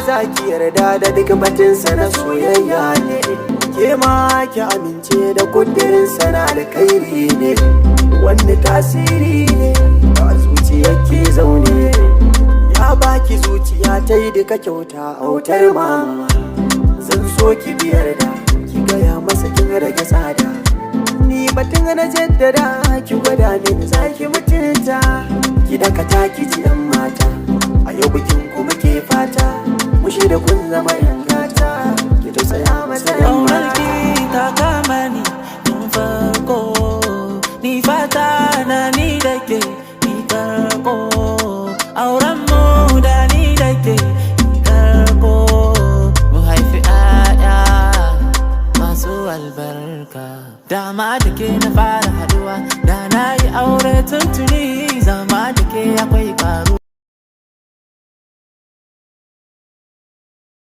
Za ki yarda da duk batunsa na soyayya ne, ke ma ki amince da kudirinsa na alkhairi ne. Wani tasiri ne a zuciyar ke zaune, ya baki zuciya ta yi duka kyauta, autar mama. Zan so ki biyar da ki gaya masa kin rage tsada. Ni batun na jaddada, ki gwada min za ki mutunta. Ki dakata ki ji, yan mata, a yau bikin ku muke fata mu da kun zama yan